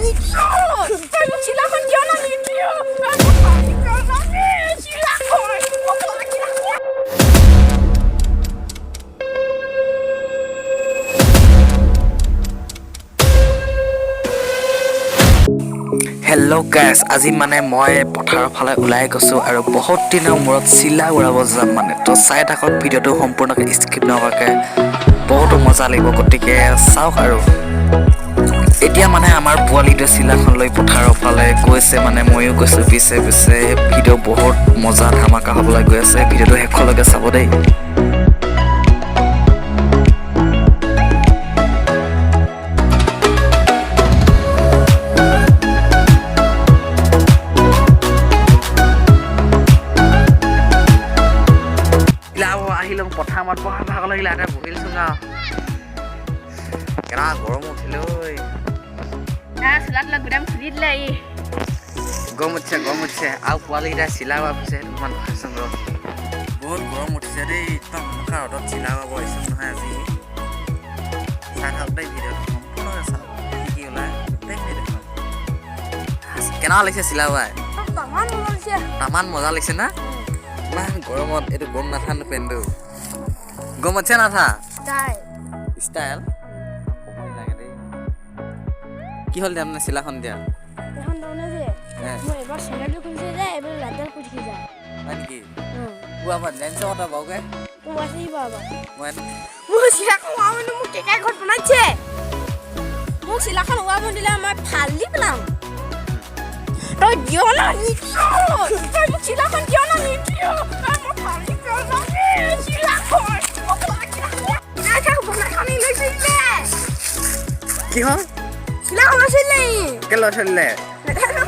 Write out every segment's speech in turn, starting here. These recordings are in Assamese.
নিদিয়। তই মোক চিলাখন কিয় না নিদিয়? তই মোক ফালি পেলাবি, চিলাখন। মোক চিলাখন। হেল্ল' গাইছ, আজি মানে মই পথাৰৰ ফালে ওলাই গৈছোঁ আৰু বহুত দিনৰ মূৰত চিলা উৰাব যাম। মানে তো চাই থাকক ভিডিঅ'টো সম্পূৰ্ণকৈ, স্কিপ নকৰাকৈ, বহুতো মজা লাগিব। গতিকে চাওক। আৰু এতিয়া মানে আমাৰ পোৱালিটোৱে চিলাখন লৈ পথাৰৰ ফালে গৈছে, মানে ময়ো গৈছোঁ পিছে পিছে। ভিডিঅ' বহুত মজা ধামাকা হ'বলৈ গৈ আছে। ভিডিঅ'টো শেষলৈকে চাব দেই। আহিলোঁ পথাৰ মাত পঢ়া, ভাগৰ লাগিলে, ইয়াতে বহিলছোন আৰু। কেনেকুৱা গৰম উঠিলে ঐ! চোলা তোলা গুদাম খুলি দিলে ই। গৰম উঠিছে, গৰম উঠিছে। আৰু পোৱালিকেইটা চিলা উৰাইছে, সেইটো মান ভাবিছোন ৰ। বহুত গৰম উঠিছে দেই। একদম এনেকুৱা ৰ'দত চিলা উৰাব আহিছোঁ নহয় আজি। চাই থাকক দেই, ভিডিঅ'টো সম্পূৰ্ণকৈ চাওক। কি কি ওলাই গোটেইখিনি দেখুৱাম। কেনেকুৱা লাগিছে চিলা উৰাই? তামান মজা লাগিছে। তামান মজা লাগিছে না? ইমান গৰমত এইটো গম নাথা নো পেণ্টটো গম উঠিছে নাথা? তাই ষ্টাইল ক'বই নালাগে দেই। কি হ'ল দিয়া, মানে চিলাখন দিয়া? এখন তাৰমানে যে মই এবাৰ চেনেলটো খুলিছে যে এইবাৰ লাইটডাল কৰি থাকি যায়। হয় নেকি? পুৱা মই লেন্সৰ কথা বাৰুকে। মই আছে বাবা। মই মোৰ চিলাখন উৰাব মানে মোক কেকাই ঘৰত বনাইছে। মোক চিলাখন উৰাব দিলে মই ফালি পেলাম। তই দিয় না নিদিয়? তই মোক চিলাখন কিয় না নিদিয়? তই মোক ফালি পেলাবি, চিলাখন। মোক চিলাখন বনাইখনি লৈছিলে। কি হ'ল? চিলাখন লৈছিলে। কেলৈ লৈছিলে? নাজানো।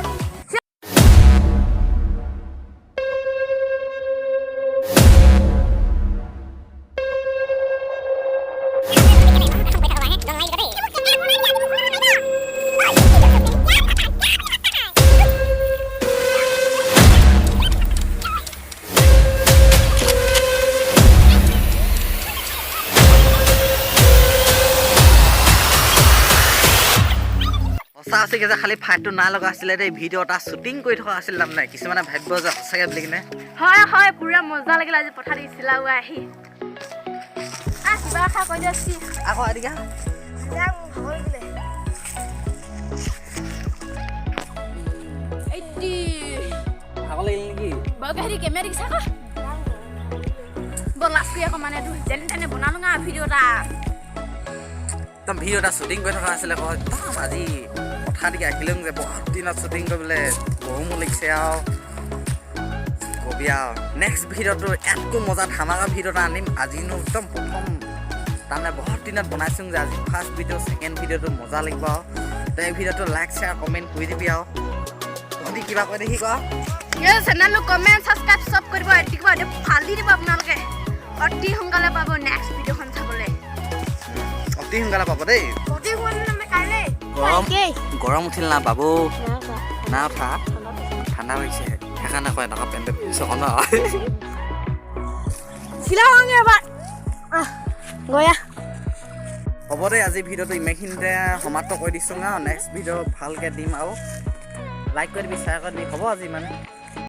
সঁচা সঁচিকে যে খালি ফাইটটো নাই লগা আছিলে দেই, ভিডিঅ' এটা শ্বুটিং কৰি থকা আছিল। তাৰমানে কিছুমানে ভাবিব যে সঁচাকৈ বুলি কিনে। হয় হয়, পুৰা মজা লাগিল আজি পথাৰত চিলা উৰাই আহি। আহ, কিবা এষাৰ কৈ দিয়ক। আকৌ এদিকা। মোক ভাগৰ লাগিলে। এইটি। ভাগৰ লাগিল নেকি? বাৰুকে হেৰি কেমেৰা দেখিছা আকৌ বৰ লাজ কৰি আকৌ। মানে এইটো যেনে তেনে বনালো না ভিডিঅ' এটা। একদম ভিডিঅ' এটা শ্বুটিং কৰি থকা আছিলে আকৌ। একদম আজি পথাৰ দিকে আহিলোঁ যে বহুত দিনত শ্বুটিং কৰিবলৈ, গৰমো লাগিছে আৰু কবি আৰু। নেক্সট ভিডিঅ'টো ইয়াতকৈ মজা ধামাকা ভিডিঅ' এটা আনিম। আজিনো একদম প্ৰথম, তাৰমানে বহুত দিনত বনাইছোঁ যে আজি ফাৰ্ষ্ট ভিডিঅ', ছেকেণ্ড ভিডিঅ'টো মজা লাগিব। আৰু তই এই ভিডিঅ'টো লাইক, শ্বেয়াৰ, কমেণ্ট কৰি দিবি। আৰু তহঁতি কিবা কৈ দেখি ক। এই চেনেলটো কমেণ্ট, ছাবস্ক্ৰাইব চব কৰিব দিব, ফালি দিব। আপোনালোকে অতি সোনকালে পাব নেক্সট ভিডিঅ'খন চাবলৈ। অতি সোনকালে পাব দেই। অতি সোনকালে কাইলৈ। গৰম গৰম উঠিল না বাবু? না উঠা, ঠাণ্ডা হৈছে, সেইকাৰণে কয় এনেকুৱা পেণ্টটো পিন্ধিছ ন। চিলাওঁগে এবাৰ গয়া। হ'ব দেই, আজি ভিডিঅ'টো ইমানখিনিতে সমাপ্ত কৰি দিছোঁ আৰু নেক্সট ভিডিঅ' ভালকৈ দিম। আৰু লাইক কৰি দিবি, শ্বেয়াৰ কৰি দিবি। হ'ব আজি মানে।